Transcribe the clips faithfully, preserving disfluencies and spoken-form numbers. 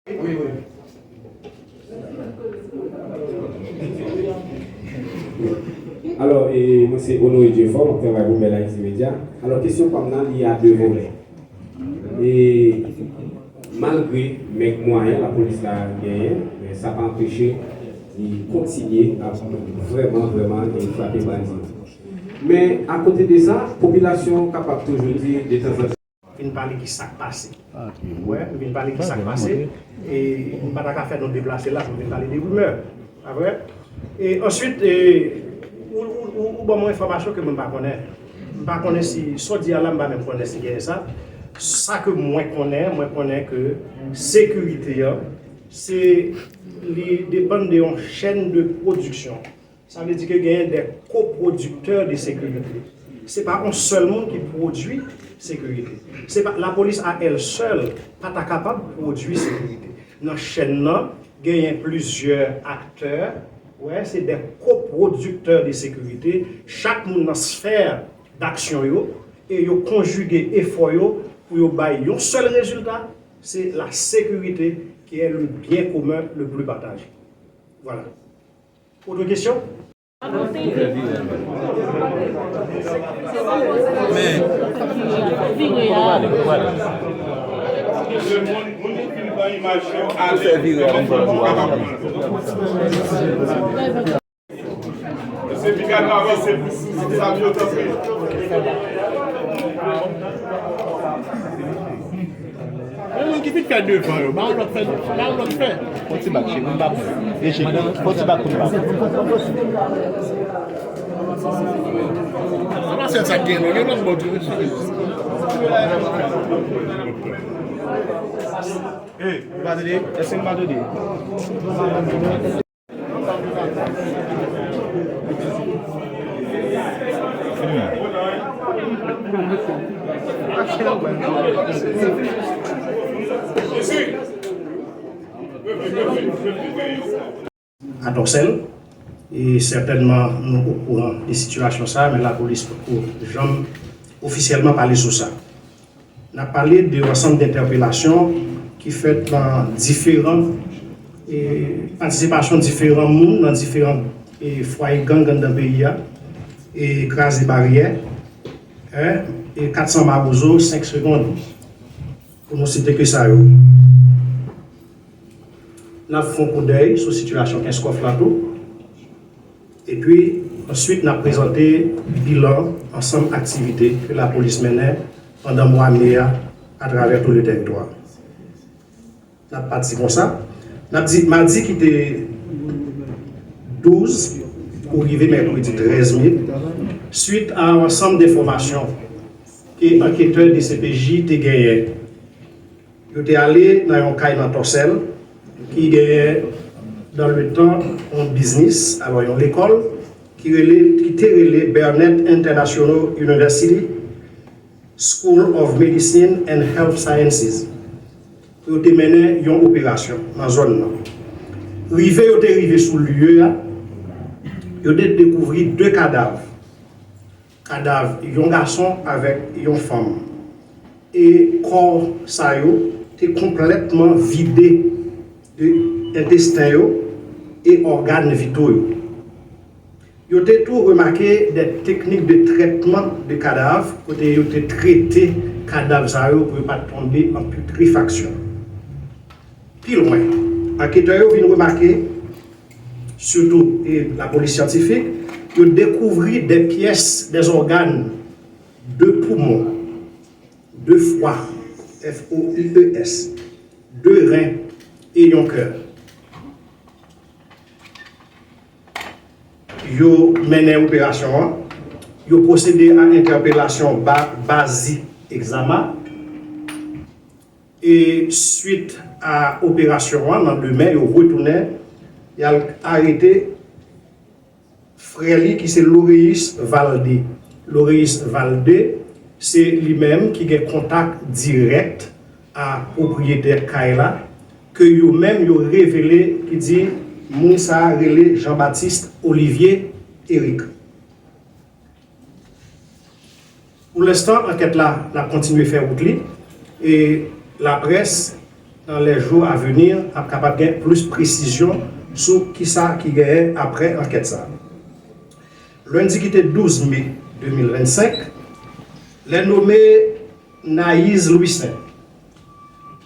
Alò, e, mwen se Honoré Dieuffort, mwen travay pou Bèl Ayiti Medya. Alò, kesyon pa m nan, li a de volè. E malgre mank mwayen lapolis la genyen, men sa pa anpeche li kontinye ap vrèman, vrèman, e frape bandi. Men akote de sa, popilasyon kapab toujou di detanzantan. Vin pale ki sa k pase. Ou wè, m vin pale ki sa k pase. E m pa ta ka fè nou deplase la pou m vin pale de rimè. Pa vre? E answit, e, ou, ou, ou, ou ban m yon enfòmasyon ke mwen pa konnen. M pa konnen si sa w di a la, m pa menm konnen si genyen sa. Sa ke mwen konnen, mwen konnen ke sekirite an, se, li depann de yon chèn de pwodiksyon. Sa vle di ke genyen de kopwodiktè de sekirite. Se pa yon sèl moun ki pwodui sekirite. Se pa, lapolis a èl sèl pa ta kapab pwodui sekirite. Nan chèn nan, genyen plizyè aktè, wè, se de kopwodiktè de sekirite. Chak moun nan sfè daksyon yo, e yo konjige efò yo pou yo bay yon sèl rezilta, se la sécurité qui est le bien commun le plus partagé. Voilà. Autre question? Mesye Piga nou avanse pou sou zam yo, tanpri. Yon moun ki vin fè devan yo, ba yon lòt fè, ba yon lòt fè. Fon ti bak, cheri, m pa pran. Vye cheri, fon ti bak pou m pa pran. Se pa sèl sa k gen, non, gen lòt bò tou, wi. Ey, ou pa tande? Èske m pa tande? A Tòsèl, e sètènman nou okouran de sitiyasyon sa a, men lapolis poko janm ofisyèlman pale sou sa. N ap pale de yon ansanm de entèpelasyon ki fèt nan diferan, e, patisipasyon diferan moun nan diferan, e, fwaye gang anndan peyi a, e, kraze baryè, en, e, kat san mawozo, senk segonn, pou nou site ke sa yo. N ap fè yon koudèy sou sitiyasyon Kenskòf la tou. Epi, answit, n ap prezante bilan ansanm aktivite ke lapolis mennen pandan mwa me a atravè tout le tèritwa. N ap pati konsa. N ap di, madi ki te douz pou rive mèkredi trèz me, swit a yon ansanm de enfòmasyon ke anketè D C P J te genyen. Yo te ale nan yon kay nan Tòsèl ki genyen dans le temps yon biznis, alò yon lekòl ki rele, ki te rele Burnett International University School of Medicine and Health Sciences. Pou yo te mennen yon operasyon nan zòn nan. Rive yo te rive sou lye a, yo te dekouvri de kadav. Kadav yon gason avèk yon fanm. E kò sa yo te konplètman vide de entesten yo e ògàn vito yo. Yo te tou remake de teknik de trètman de kadav, kote yo te trete kadav sa yo pou yo pa t tonbe an putrefaksyon. Pi lwen, anketè yo vin remake, sitou, e, lapolis syantifik, yo dekouvri de pyès, de ògàn, de poumon, de fwa, F O U E S, de ren e yon kè. Yo mennen operasyon an, yo pwosede a entèpelasyon Ba-, Bazi Exama. E swit a operasyon an, nan demen, yo retounen, y al arete frè li ki se Loreus Valdé. Loreus Valdé, se li menm ki gen kontak dirèk a pwopriyetè kay la, ke yo menm yo revele, ki di moun sa a rele Jean Baptiste Olivier Eric. Pou lenstan, ankèt la, l ap kontinye fè wout li, e laprès Dans les jours à venir, ap kapab gen plis presizyon sou kisa ki genyen apre ankèt sa. Lendi ki te douz me de mil vennsenk, les nommés Nayiz Louissaint,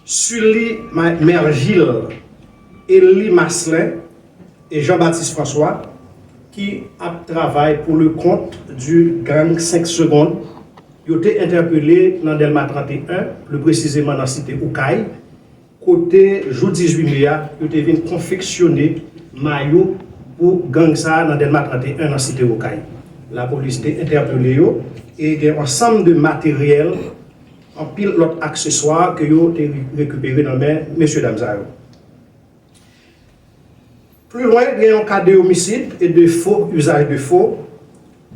Sully Ma- Mergil, Eli Maslin e Jean Baptiste François, ki ap travay pour le compte du gang cinq secondes, yo te entèpele nan Dèlma trannteyen, pli presizeman nan site Okay, kote jou dizuit me a, yo te vin konfeksyone mayo pou gang sa a nan Dèlma trannteyen nan site Okay. Lapolis te entèpele yo e gen ansanm de materyèl, anpil lòt akseswa ke yo te rekipere nan men mesye dam sa yo. Pli lwen, gen yon ka de omisid e de fo, usage de faux.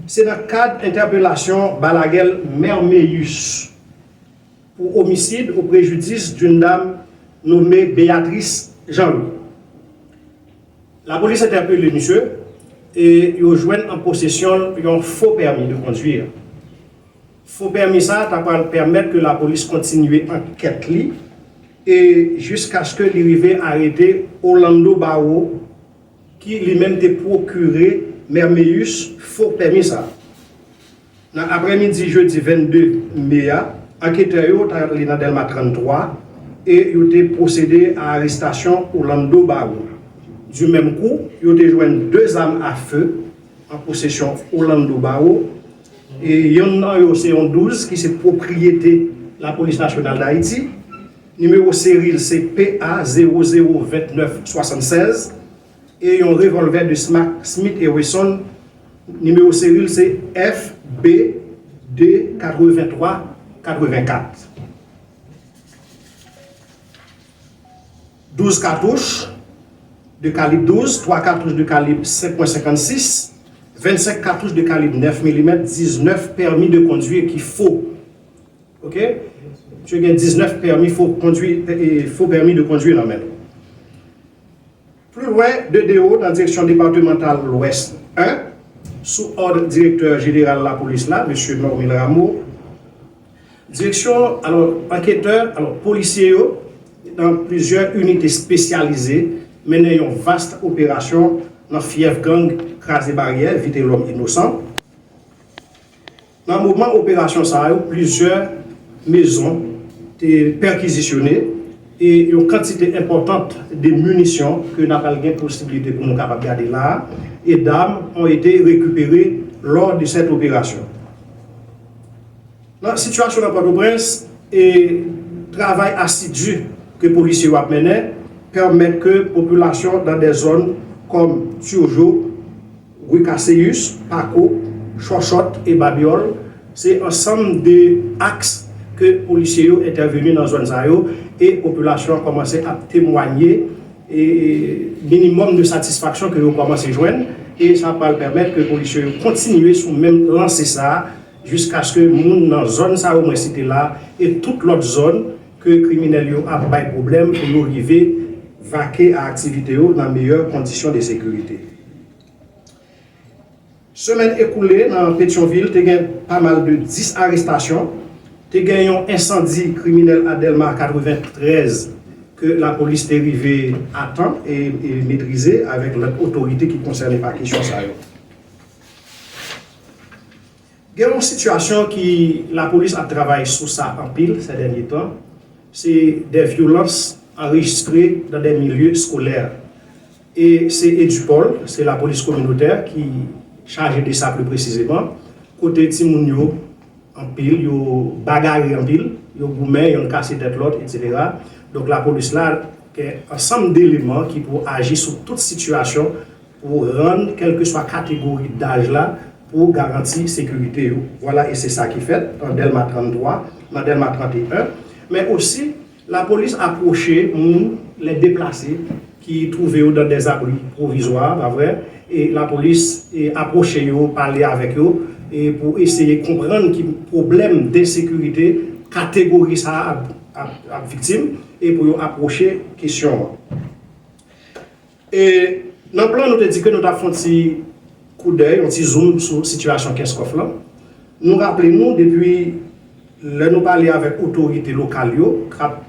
Se nan kad entèpelasyon Balaguel Mermeus pour homicide au préjudice d'une dame nommée Béatrice Jean-Louis. Lapolis entèpele misye e yo jwenn an posesyon l yon fo pèmi de kondwi. Fo pèmi sa a ta pral pèmèt ke lapolis kontinye ankèt li e jiskaske li rive arete Orlando Barreau, ki li menm te pwokire Mermeus fo pèmi sa a. Nan aprèmidi jedi vennde me a, anketè yo t ale nan Dèlma tranntwa e yo te pwosede a arestasyon Orlando Barreau. Du même coup, yo te jwenn de zam a fe an posesyon Orlando Barreau. E yonn nan yo se yon douz ki se pwopriyete Lapolis Nasyonal d Ayiti. Nimewo seri l se P A zewo zewo vennèf swasannsèz e yon revòlvè de Smack Smith et Wesson, nimewo seri l se F B de katrevenntwa katrevenkat. Douz katouch de kalib douz, twa katouch de kalib senk pwen senkannsis, vennsenk katouch de kalib nèf milimèt, diznèf pèmi de kondwi ki fo. Oke? Misye gen diznèf pèmi fo kondwi, e, fo pèmi de kondwi nan men l. Pli lwen, de Dewo nan direksyon depatmantal Lwès en, sou òd direktè jeneral lapolis la, mesye Normil Rameau, direksyon, alò, anketè, alò, polisye yo, nan plizyè inite espesyalize, mennen yon vast operasyon nan fyèf gang Kraze Baryè, Vitelòm Inosan. Nan moman operasyon sa yo, plizyè mezon te pèkizisyone e yon kantite enpòtant de minisyon ke n a pral gen posiblite pou nou kapab gade la a, et d'armes ont été récupérées lors de cette opération. Nan sitiyasyon nan Pòtoprens, e travay asidi ke polisye yo ap mennen pèmèt ke popilasyon nan de zòn kòm Turgeau, Rue Cassius, Paco, Chòchòt e Babyòl, se ansanm de aks ke polisye yo entèveni nan zòn sa yo e popilasyon an kòmanse ap temwanye e minimòm de satisfaksyon ke yo kòmanse jwenn e sa pral pèmèt ke polisye yo kontinye sou menm lanse sa a jiskaske moun nan zòn sa yo mwen site la e tout lòt zòn ke kriminèl yo ap bay pwoblèm pou yo rive vake a aktivite yo nan meyè kondisyon de sekirite. Semèn ekoule nan Petyonvil, te gen pa mal de dis arestasyon, te gen yon ensandi kriminèl a Dèlma katreventrèz ke lapolis te rive a tan e, e metrize avèk lòt otorite ki konsène pa kesyon sa yo. Gen yon sitiyasyon ki lapolis ap travay sou sa anpil sè dènye tan, se de vyolans anrejistre dan de milye eskolè. E se Edupol, se lapolis kominotè ki chaje de sa pli presizeman, kote timoun yo anpil, yo bagare anpil, yo goumen, yonn kase tèt lòt, etsetera. Donk lapolis la gen ansanm de eleman ki pou aji sou tout sitiyasyon pou rann kèlkeswa kategori daj la pou garanti sekirite yo. Vwala, e se sa ki fèt nan Dèlma tranntwa, nan Dèlma tranteyen, men osi lapolis apwoche moun, les déplacés, ki twouve yo dan dèzabri pwovizwa, pa vre? E lapolis e apwoche yo, pale avèk yo e pou eseye konprann ki pwoblèm de sekirite kategori sa a ap, ap, ap viktim e pou yo apwoche kesyon an. E nan plan, nou te di ke nou t ap fè yon ti koudèy, yon ti zoom sou sitiyasyon Kenskòf lan. Nou raple nou, depi lè nou pale avèk otorite lokal yo, k ap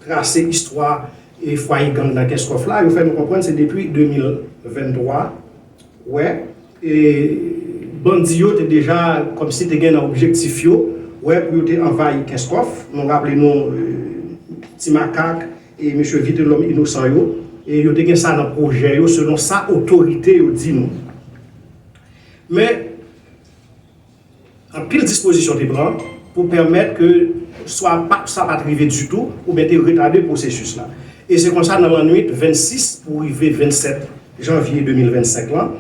trase istwa e fwaye gang nan Kenskòf la, yo fè nou konprann se depi de mil venntwa, wè, e bandi yo te deja kòmsi te gen nan objektif yo, wè, pou yo te anvayi Kenskòf. Nou raple nou, e, Ti Makak e mesye Vitelhomme Innocent yo, e yo te gen sa nan pwojè yo, selon sa otorite yo di nou. Men, anpil dispozisyon te pran pou pèmèt ke swa pa, sa pa t rive ditou, oubyen te retade pwosesis la. E se konsa, nan lannwit vennsis pou rive vennsèt janvye de mil vennsenk lan,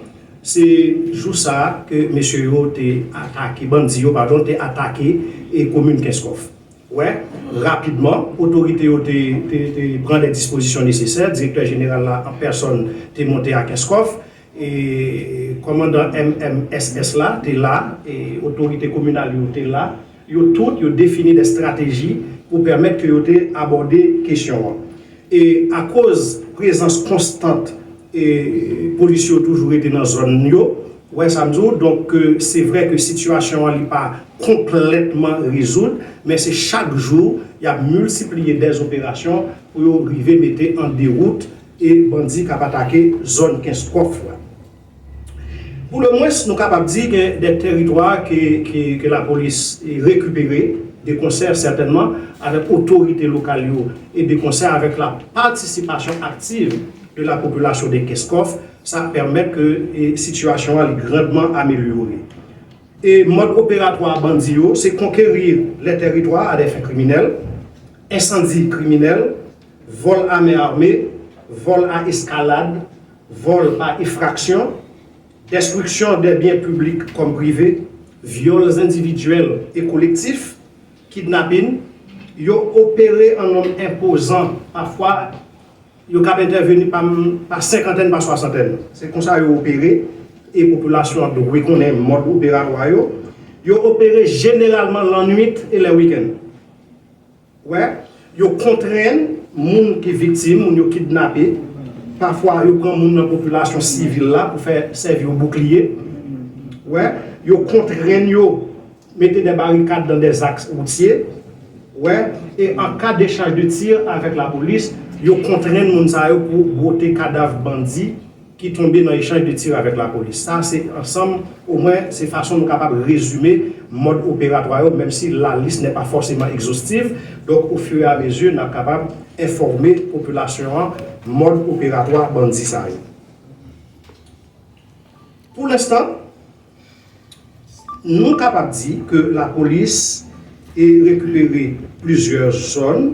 se jou sa a ke mesye yo te atake, bandi yo, padon, te atake e komin Kenskòf. Wè, rapidman, otorite yo te, te, te pran de dispozisyon nesesè. Direktè jeneral la, an pèsòn, te monte a Kenskòf. E kòmandan M M S S la te la, e otorite kominal yo te la. Yo tout, yo defini de estrateji pou pèmèt ke yo te abòde kesyon an. E akoz prezans konstant e polis yo toujou rete nan zòn yo, wè sa m di w, donk, e, se vre ke sitiyasyon an li pa konplètman rezoud, men se chak jou y ap miltipliye de operasyon pou yo rive mete an dewout e bandi k ap atake zòn Kenskòf la. Pou le mwens, nou kapab di gen de teritwa ke, ke, ke lapolis rekipere de konsè sètènman avèk otorite lokal yo e de konsè avèk la patisipasyon aktiv de la popilasyon de Kenskòf, sa pèmèt ke, e, sitiyasyon an li grandman amelyore. E mòd operatwa bandi yo, se konkeri le teritwa a de fen kriminèl, ensandi kriminèl, vòl a men ame, vòl a eskalad, vòl pa enfraksyon, destriksyon de byen piblik kòm prive, vyòl endividyèl e kolektif, kidnapin, yo opere an nonb enpozan, pafwa yo kab entèveni pa, pa senkantèn, pa swasantèn. Se konsa yo opere, e popilasyon an dwe konnen mòd operatwa yo. Yo opere jeneralman lannwit e lè wikenn. Wè, yo kontrenn moun ki viktim, moun yo kidnape. Pafwa, yo pran moun nan popilasyon sivil la pou fè sèvi yon boukliye. Wè, yo kontrenn yo mete de barikad nan de zaks woutye. Wè, e an ka de chaj de tir avèk lapolis, yo kontrenn moun sa yo pou bwote kadav bandi ki tonbe nan echanj de tir avèk lapolis. Sa se ansanm, omwen, se fason nou kapab rezime mòd operatwa yo, menm si la liste n'est pas forcément exhaustive. Donk, au fur et à mesure, n ap kapab enfòme popilasyon an mòd operatwa bandi sa yo. Pou lenstan, nou kapab di ke lapolis e rekipere plizyè zòn